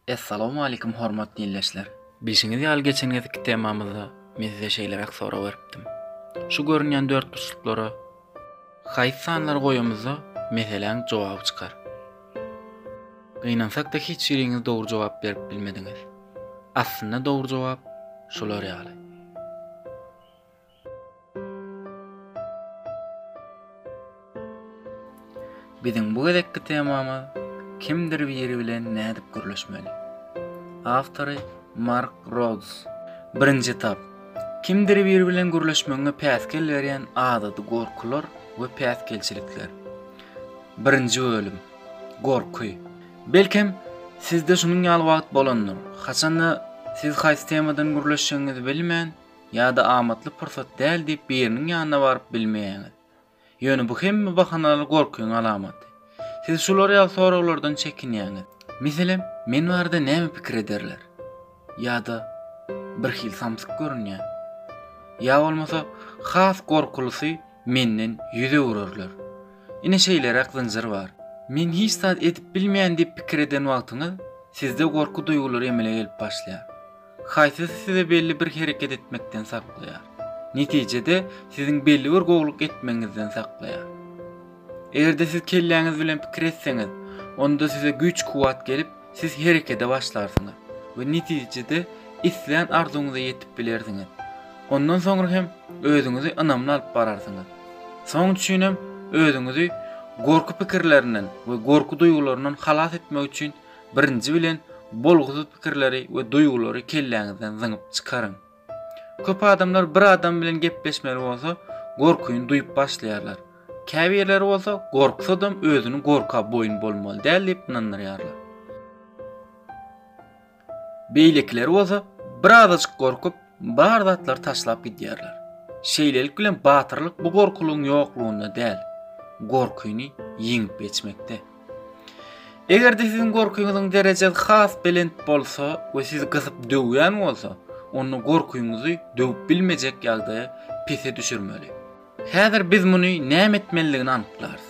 Essalawmalikim hormatly ildeşler. Bilşiňiz ýaly geçen gezekki temamyzda men size şeýleräk sorag beripdim. Şu görünýän dörtburçluklara haýsy sanlary goýamyzda meseläň jogaby çykar. Gynansakda hiç biriňiz dogry jogap berip bilmediňiz. Aslynda dogry jogap şular ýaly. Biziň bu gezekki temamyz Kimdir biri bilen nädip gürleşmeli? Awtory Mark Rods. Birinji etap. Kimdir biri bilen gürleşmegiňe päsgel berýän adaty gorkular we päsgelçilikler. Birinji bölüm. Gorky. Belkem, sizde şunuň ýaly wagt bolandyr, haçanda siz haýsy temadan gürleşjegiňizi bilmän, ýa-da amatly pursat däl diýip biriniň ýanyna baryp bilmeýäňiz. Ýöne bu hemme bahanalar gorkyň alamaty. Siz şular ýaly soraglardan çekinýäňiz. Meselem, men barada näme pikir ederler? Ýa-da birhili samsyk görünýän. Ýa bolmasa, has gorkulysy menden ýüz öwrerler. Ine şeýleräk zynjyr bar. Men hiç zat edip bilmeýän diýip pikir eden wagtyňyz, sizde gorky duýgulary emele gelip başlaýar. Haýsysy sizi belli bir hereket etmekden saklaýar? Netijede, siziň belli bir gowulyk etmegiňizden saklaýar. Eger-de siz kelläňiz bilen pikir etseňiz, onda size güýç-kuwwat gelip, siz herekede başlarsyňyz we netijede islän arzuwyňyza ýetip bilersiňiz. Ondan soňra hem özüňizi ynamly alyp bararsyňyz. Soň üçin hem özüňizi gorky pikirlerinden we gorky duýgularyndan halas etmek üçin Birinji bilen bolgusyz pikirleri we duýgulary kelläňizden zyňyp çykaryň. Köp adamlar bir adam bilen gepleşmeli bolsa, gorkyny duýup başlaýarlar. Käbirleri bolsa gorksadam özüni gorka boýun bolmaly däl diýip ynandyrýarlar. Beýlekileri bolsa birazajyk gorkup, bar zatlary taşlap gidýärler. Şeýlelik bilen batyrlyk bu gorkulygyň ýoklugynda däl, gorkyny ýeňip geçmekde. Eger-de siziň gorkyňyzyň derejesi has belent bolsa we sizi gysyp döwýän bolsa, onda gorkyňyzy döwüp bilmejek ýagdaýa pese düşürmeli. Häzir biz muny näme etmelidigini anyklarys.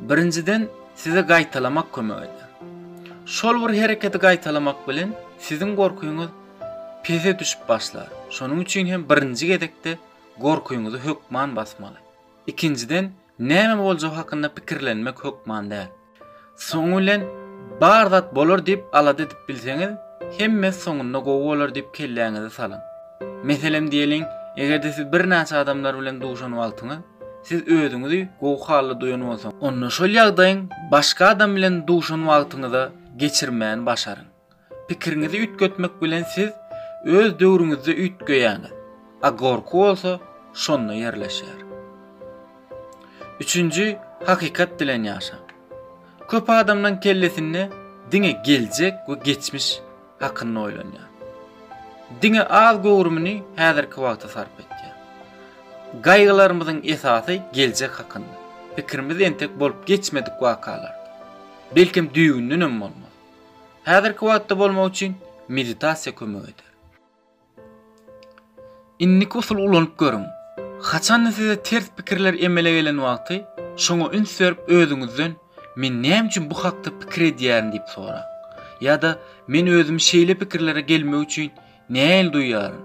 Birinjiden, size gaýtalamak kömek eder. Şol bir hereketi gaýtalamak bilen siziň gorkyňyz pese düşüp başlar. Şonuň üçin hem birinji gezekde gorkyňyzy hökman basmaly. Ikinjiden, näme boljagy hakynda pikirlenmek hökman däl. Soňy bilen bar zat bolar diýip alada edip bilseňiz, hemmesi soňunda gowy bolar diýip kelläňize salyň. Meselem diýeliň, eger-de siz birnäçe adamlar bilen duşan wagtyňyz, siz özüňizi gowy halda duýan bolsaňyz, onda şol ýagdaýyň başga adam bilen duşan wagtyňyza geçirmäni başaryň. Pikiriňizi üýtgetmek bilen siz öz döwrüňizde üýtgeýäňiz, a gorky bolsa şonda ýerleşýär. Üçünji, hakykat bilen ýaşaň. Köp adamlaň kellesinde diňe geljek we geçmiş hakynda oýlanýar. Diňe az göwrümini häzirki wagta sarp etýär. Gaýgylarymyzyň esasy geljek hakynda. Pikirimiz entek bolup geçmedik wakalarda. Belkem düýbündenem bolmaz. Häzirki wagtda bolmak üçin meditasiýa kömek eder. Indiki usuly ulanyp görüň. Haçanda size ters pikirler emele gelen wagty, şoňa üns berip özüňizden Men näme üçin bu hakda pikir edýärin diýip soraň. Ýa-da Men özümi şeýle pikirlere gelmek üçin nähili duýýaryn?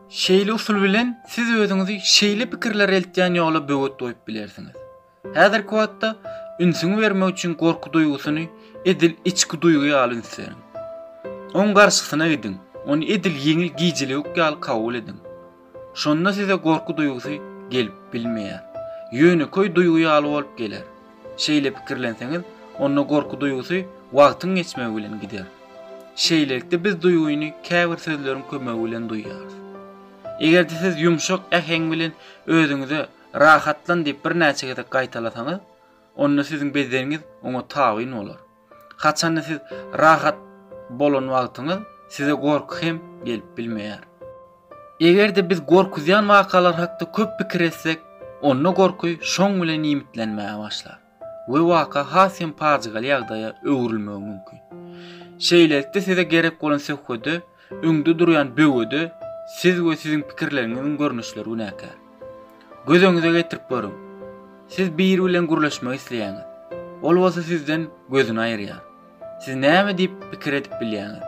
Şeýle usul bilen siz özüňizi şeýle pikirlere eltýän ýola böwet goýup bilersiňiz. Häzirki wagtda ünsüňi bermek üçin gorky duýgusyny edil içki duýgy ýaly üns beriň. Oň garşysyna gidiň, ony edil ýeňil gijilewük ýaly kabul ediň. Şonda size gorky duýgusy gelip bilmeýär. Ýönekeý duýgy ýaly bolup geler. Şeýle pikirlenseňiz, onda gorky duýgusy wagtyň geçmegi bilen gider. Şeýlelikde biz duýgyny käbir sözleriň kömegi bilen duýýarys. Eger-de siz ýumşak äheň bilen özüňize Rahatlan diýip birnäçe gezek gaýtalasaňyz, onda siziň bedeniňiz oňa tabyn bolar. Haçanda siz rahat bolan wagtyňyz size gorky hem gelip bilmeýär. Eger-de biz gorkuzýan wakalar hakda köp pikir etsek, onda gorky şoň bilen iýmitlenmäge başlar. We waka has hem pajygaly ýagdaýa öwrülmegi mümkin. Şeýlelikde size gerek bolan söhbede öňde durýan böwede siz we siziň pikirleriňiziň görnüşleri günäkär. Göz öňüňize getirip görüň. Siz biri bilen gürleşmek isleýäňiz. Ol bolsa sizden gözüni aýyrýar. Siz näme diýip pikir edip bilýäňiz?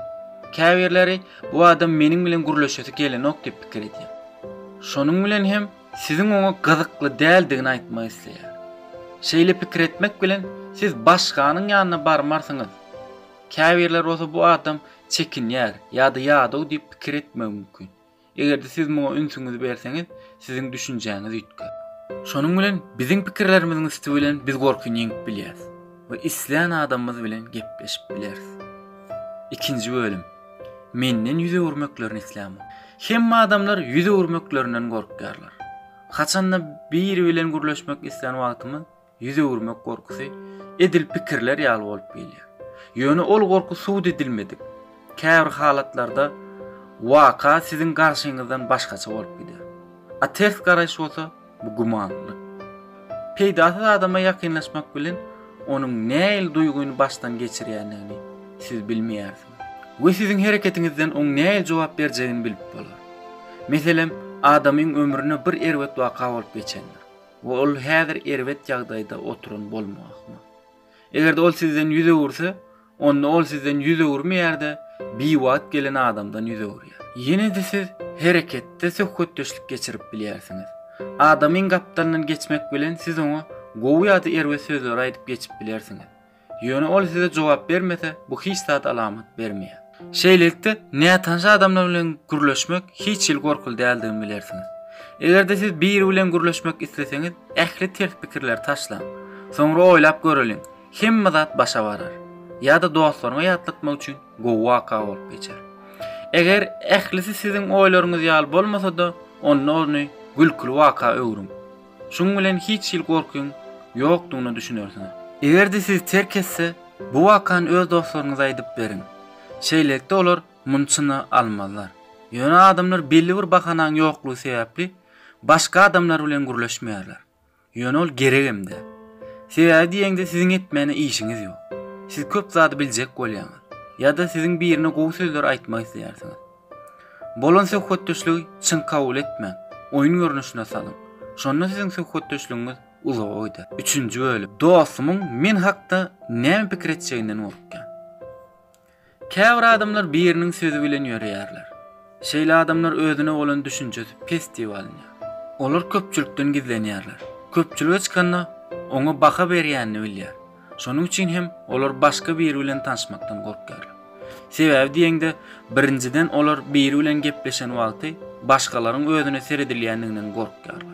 Käbirleri bu adam meniň bilen gürleşesi gelenok diýip pikir edýär. Şonuň bilen hem siziň oňa gyzykly däldigini aýtmak isleýär. Şeýle pikir etmek bilen siz başganyň ýanyna barmarsyňyz. Käbirleri bolsa bu adam çekinýär ýa-da ýadaw diýip pikir etmegi mümkin. Eger-de siz muňa ünsüňizi berseňiz, siziň düşünjäňiz üýtgär. Şonuň bilen biziň pikirlerimiziň üsti bilen biz gorkyny ýeňip bilýäris we islän adamymyz bilen gepleşip bileris. Ikinji bölüm. Menden ýüz öwürmeklerini islämok. Hemme adamlar ýüz öwürmeklerinden gorkýarlar. Haçanda biri bilen gürleşmek islän wagtymyz Ýüz öwürmek gorkusy edil pikirler ýaly bolup gelýär. Ýöne ol gorky subut edilmedik. Käbir halatlarda waka siziň garşyňyzdan başgaça bolup gider. A ters garaýyş bolsa bu gümanlylyk. Peýdasyz adama ýakynlaşmak bilen onuň nähili duýgyny başdan geçirýändigini siz bilmeýärsiňiz. We siziň hereketiňizden oň nähili jogap berjegini bilip bolar. Meselem, adamyň ömründe bir erbet waka bolup geçendir. We ol häzir erbet ýagdaýda oturan bolmagy ahmal. Eger-de ol sizden ýüz öwürse, onda ol sizden ýüz öwürmeýär-de, biwagt gelen adamdan ýüz öwürýär. Ýene-de siz hereketde söhbetdeşlik geçirip bilýärsiňiz. Adamyň gapdalyndan geçmek bilen siz oňa gowy ýa-da erbet sözleri aýdyp geçip bilersiňiz. Ýöne ol size jogap bermese, bu hiç zat alamat bermeýär. Şeýlelikde, nätanyş adamlar bilen gürleşmek hiç hili gorkuly däldigini bilersiňiz. Eger-de siz biri bilen gürleşmek isleseňiz, ähli ters pikirleri taşlaň. Soňra oýlap göreliň, hemme zat başa barar. Ýa-da dostlaryňa ýatlatmak üçin gowy waka bolup geçer. Eger ählisi siziň oýlaryňyz ýaly bolmasa-da, onda ony gülküli waka öwrüň. Şuň bilen hiç hili gorkyň ýokdugyna düşünersiňiz. Eger-de sizi terk etse, bu wakany öz dostlaryňyza aýdyp beriň. Şeýlelikde olar muny çyna almazlar. Ýöne adamlar belli bir bahanaň ýoklugy sebäpli başga adamlar bilen gürleşmeýärler. Ýöne ol geregem däl. Sebäbi diýeňde siziň etmäne işiňiz ýok. Siz köp zady biljek bolýaňyz. Ýa-da siziň birine gowy sözler aýtmak isleýärsiňiz. Bolan söhbetdeşligi çyn kabul etmäň, oýun görnüşine salyň. Şonda siziň söhbetdeşligiňiz uzaga gider. Üçünji bölüm. Dostumyň men hakda näme pikir etjeginden gorkýan. Käbir adamlar biriniň sözi bilen ýöreýärler. Şeýle adamlar özüne bolan düşünjesi pes diýip alynýar. Olar köpçülikden gizlenýärler. Köpçülige çykanda oňa baha berýänini bilýär. Şonuň üçin hem olar başga biri bilen tanyşmakdan gorkýarlar. Sebäbi diýeňde, birinjiden olar biri bilen gepleşen wagty başgalaryň özüne seredilýändiginden gorkýarlar.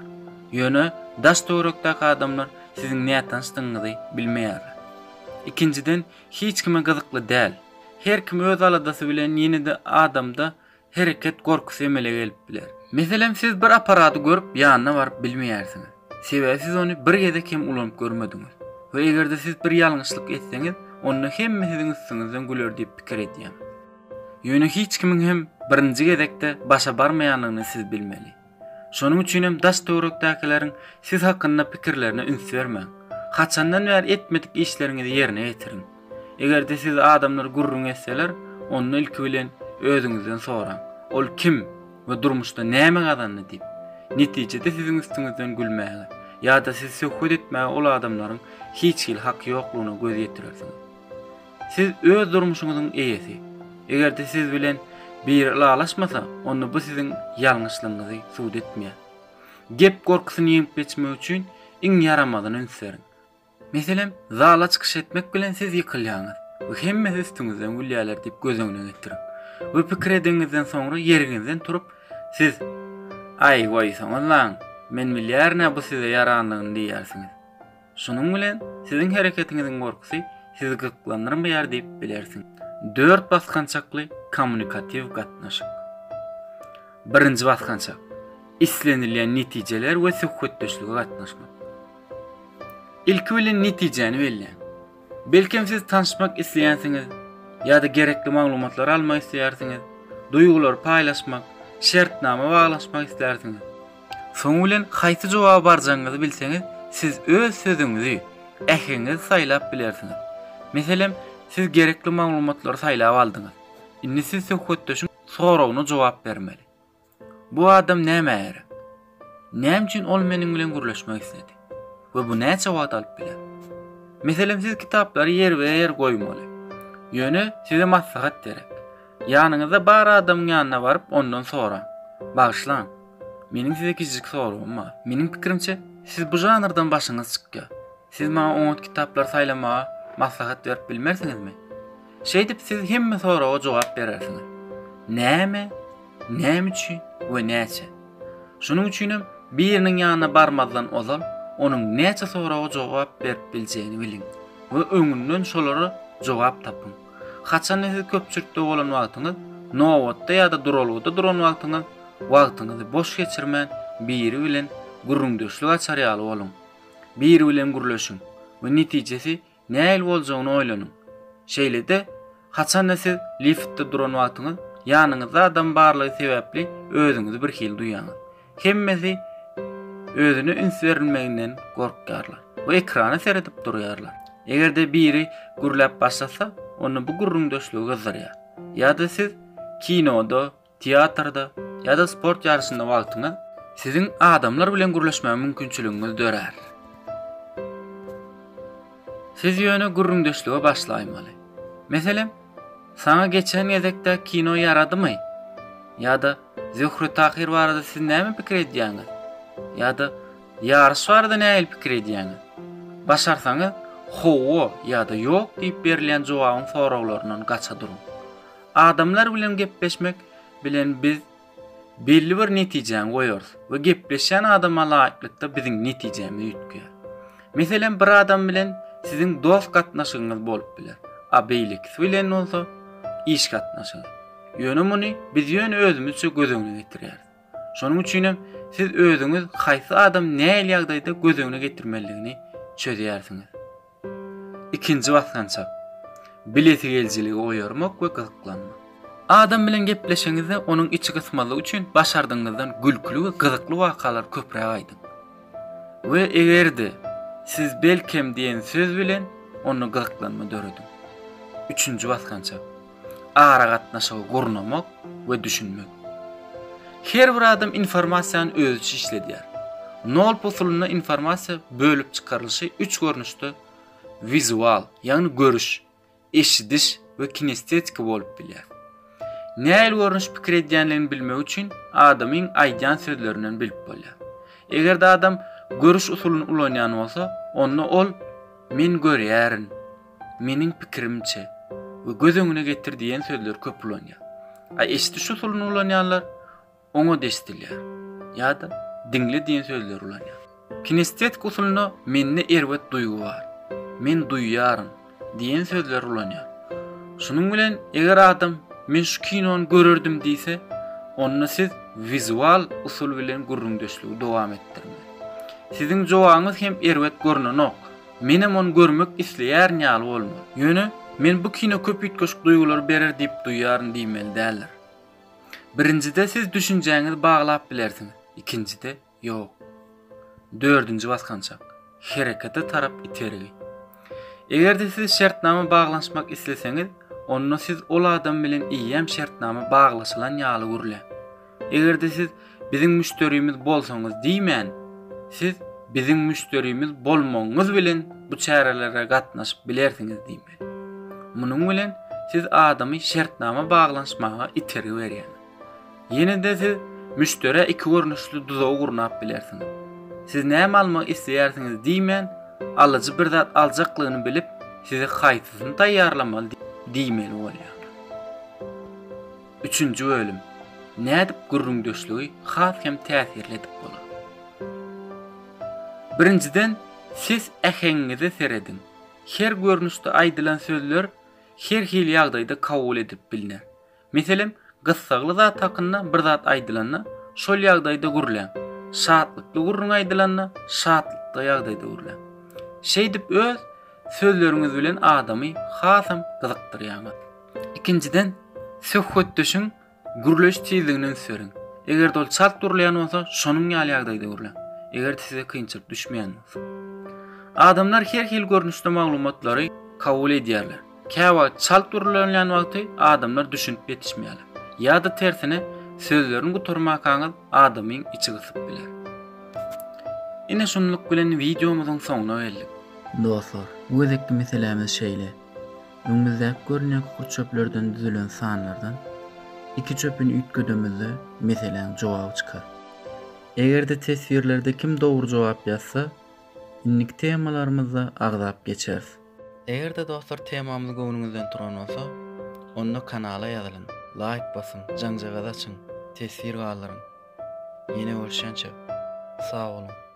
Ýöne daş-töwerekdäki adamlar siziň nätanyşdygyňyzy bilmeýärler. Ikinjiden, hiç kime gyzykly däl. Her kim öz aladasy bilen ýene-de adamda Hereket gorkusy emele gelip biler. Meselem, siz bir apparady görüp, ýanyna baryp bilmeýärsiňiz. Sebäbi siz ony bir gezek hem ulanyp görmediňiz. We eger-de siz bir ýalňyşlyk etseňiz, onda hemme siziň üstüňizden güler diýip pikir edýäňiz. Ýöne hiç kimiň hem birinji gezekde başa barmaýanlygyny siz bilmeli. Şonuň üçin hem daş-töwerekdäkileriň siz hakynda pikirlerine üns bermäň. Haçandan bäri etmedik işleriňizi ýerine ýetiriň. Eger-de sizi adamlar gürrüň etseler, onda ilki bilen özüňizden soraň, Ol kim we durmuşda näme gazandy diýip. Netijede siziň üstüňizden gülmäge ýa-da sizi söhbet etmäge ol adamlaryň hiç hili haky ýoklugyna göz ýetirersiňiz. Siz öz durmuşyňyzyň eýesi. Eger-de siz bilen biri ylalaşmasa, onda bu siziň ýalňyşlygyňyzy subut etmeýär. Gep gorkusyny ýeňip geçmek üçin iň ýaramazyna üns beriň. Meselem, zala çykyş etmek bilen siz ýykylýaňyz we hemmesi üstüňizden gülýärler diýip göz öňüne getiriň. We pikir edeniňizden soňra ýeriňizden turup, siz, Aý, goýsaňyzlaň, men bilýärin-ä bu size ýaranlygyny diýýärsiňiz. Şunuň bilen siziň hereketiňiziň gorkusy sizi gyzyklandyrmaýar diýip bilersiň. Dört basgançakly kommunikatiw gatnaşyk. Birinji basgançak, islenilýän netijeler we söhbetdeşlige gatnaşmak. Ilki bilen netijäni belläň. Belkem siz tanyşmak isleýänsiňiz ýa-da gerekli maglumatlary almak isleýärsiňiz, duýgulary paýlaşmak, şertnama baglaşmak islärsiňiz. Soňy bilen haýsy jogaba barjagyňyzy bilseňiz, siz öz sözüňizi, äheňiňizi saýlap bilersiňiz. Meselem, siz gerekli maglumatlary saýlap aldyňyz. Indi siz söhbetdeşiň soragyna jogap bermeli. Bu adam nämä gerek? Näme üçin ol meniň bilen gürleşmek isledi? We bu näçe wagt alyp biler? Meselem, siz kitaplary ýerbe-ýer goýmaly. Ýöne size maslahat gerek. Ýanyňyzda bar adamyň ýanyna baryp, ondan soraň. Bagyşlaň, meniň size kiçijik soragym bar. Meniň pikirimçe, siz bu žanrdan başyňyz çykýar. Siz maňa oňat kitaplar saýlamaga maslahat berip bilmersiňizmi? Şeýdip siz hemme soraga jogap berersiňiz. Näme, näme üçin we näçe? Şonuň üçinem biriniň ýanyna barmazdan ozal onuň näçe soraga jogap berip biljegini biliň we öňünden şolara jogap tapyň. Haçanda siz köpçülikde bolan wagtyňyz, nobatda ýa-da duralgada duran wagtyňyz wagtyňyzy boş geçirmän biri bilen gürrüňdeşlik açar ýaly boluň. Biri bilen gürleşiň we netijesi nähili boljagyny oýlanyň. Şeýle-de, haçanda siz liftde duran wagtyňyz, ýanyňyzda adam barlygy sebäpli özüňizi birhili duýýaňyz. Hemmesi özüne üns berilmeginden gorkýarlar we ekrana seredip durýarlar. Eger-de biri gürläp başlasa, onda bu gürrüňdeşligi gyzdyrýar. Ýa-da siz kinoda, teatrda ýa-da sport ýaryşynda wagtyňyz siziň adamlar bilen gürleşmäge mümkinçiligiňiz dörär. Siz ýöne gürrüňdeşlige başlaýmaly. Meselem, Saňa geçen gezekdäki kino ýaradymy? Ýa-da Zöhre Tahyr barada siz näme pikir edýäňiz? Ýa-da Ýaryş barada nähili pikir edýäňiz? Başarsaňyz, hawa ýa-da ýok diýip berilýän jogabyň soraglaryndan gaça duruň. Adamlar bilen gepleşmek bilen biz belli bir netijäni goýarys we gepleşýän adama laýyklykda biziň netijämiz üýtgeýär. Meselem, bir adam bilen siziň dost gatnaşygyňyz bolup biler, a beýlekisi bilen bolsa iş gatnaşygy. Ýöne muny biz ýöne özümizçe göz öňüne getirýäris. Şonuň üçin hem siz özüňiz haýsy adam nähili ýagdaýda göz öňüne getirmelidigini çözýärsiňiz. Ikinji basgançak, bilesigelijiligi oýarmak we gyzyklanma. Adam bilen gepleşeňizde onuň içi gysmazlygy üçin başardygyňyzdan gülküli we gyzykly wakalary köpräk aýdyň. We eger-de siz belkem diýen söz bilen onda gyzyklanma dörediň. Üçünji basgançak, aragatnaşygy gurnamak we düşünmek. Her bir adam informasiýany özüçe işledýär. Nolp usulynda informasiýa bölüp çykarylyşy üç görnüşde wizual, ýagny görüş, eşidiş we kinestetiki bolup bilýär. Nähili görnüş pikir edýänligini bilmek üçin adamyň aýdýan sözlerinden bilip bolýar. Eger-de adam görüş usulyny ulanýan bolsa, onda ol men görýärin, Meniň pikirimçe we göz öňüne getir diýen sözleri köp ulanýar. A eşidiş usulyny ulanýanlar oňat eşidilýär ýa-da diňle diýen sözleri ulanýar. Kinestetik usulynda mende erbet duýgy bar, men duýýaryn diýen sözleri ulanýar. Şunuň bilen eger adam men şu kinony görerdim diýse, onda siz wizual usul bilen gürrüňdeşligi dowam etdirmeli. Siziň jogabyňyz hem erbet görnenok. Menem ony görmek isleýärin ýaly bolmaly. Ýöne men bu kino köp üýtgeşik duýgulary berer diýip duýýaryn diýmeli däldir. Birinjide siz düşünjäňizi baglap bilersiňiz, ikinjide ýok. Dördünji basgançak, herekete tarap itergi. Eger-de siz şertnama baglanyşmak isleseňiz, onda siz ol adam bilen eýýäm şertnama baglaşylan ýaly gürläň. Eger-de siz biziň müşderimiz bolsaňyz diýmän, siz biziň müşderimiz bolmagyňyz bilen bu çärelere gatnaşyp bilersiňiz diýmeli. Munuň bilen siz adamy şertnama baglanyşmaga itergi berýäňiz. Ýene-de siz müşderä iki görnüşli duzagy gurnap bilersiňiz. Siz näme almak isleýärsiňiz diýmän, alyjy bir zat aljaklygyny bilip, size haýsysyny taýýarlamaly diýmeli bolýar. Üçünji bölüm. Nädip gürrüňdeşligi has hem täsirli edip bolar? Birinjiden, ses äheňiňize serediň. Her görnüşde aýdylan sözler her hili ýagdaýda kabul edilip bilner. Meselem, gyssagly zat hakynda bir zat aýdylanda, şol ýagdaýda gürläň. Şatlykly gürrüň aýdylanda, şatlykda ýagdaýda gürläň. Şeýdip öz sözleriňiz bilen adamy hasam gyzykdyrýaňyz. Ikinjiden, söhbetdeşiň gürleýiş tizligine üns beriň. Eger-de ol çalt gürleýän bolsa, şonuň ýaly ýagdaýda gürläň. Eger-de size kynçylyk düşmeýän bolsa. Adamlar her hili görnüşde maglumatlary kabul edýärler. Käwagt çalt gürlenilýän wagty adamlar düşünip ýetişmeýärler. Ýa-da tersine, sözlerini gutarmakaňyz adamyň içi gysyp biler. Ine şunluk bilen wideomyzyň soňuna geldik. Dostlar, bu gezekki meselämiz şeýle. Öňümizdäki görünýän kükürt çöplerden düzülen sanlardan iki çöpüni üýtgedemizde meseläň jogaby çykar. Eger-de teswirlerde kim dogry jogap ýazsa, indiki temalarymyzda agzap geçeris. Eger-de dostlar temamyz göwnüňizden turan bolsa, onda kanala ýazylyň, laýk basyň, jaňjagazy açyň, teswir galdyryň. Ýene görüşýänçäk, sag boluň.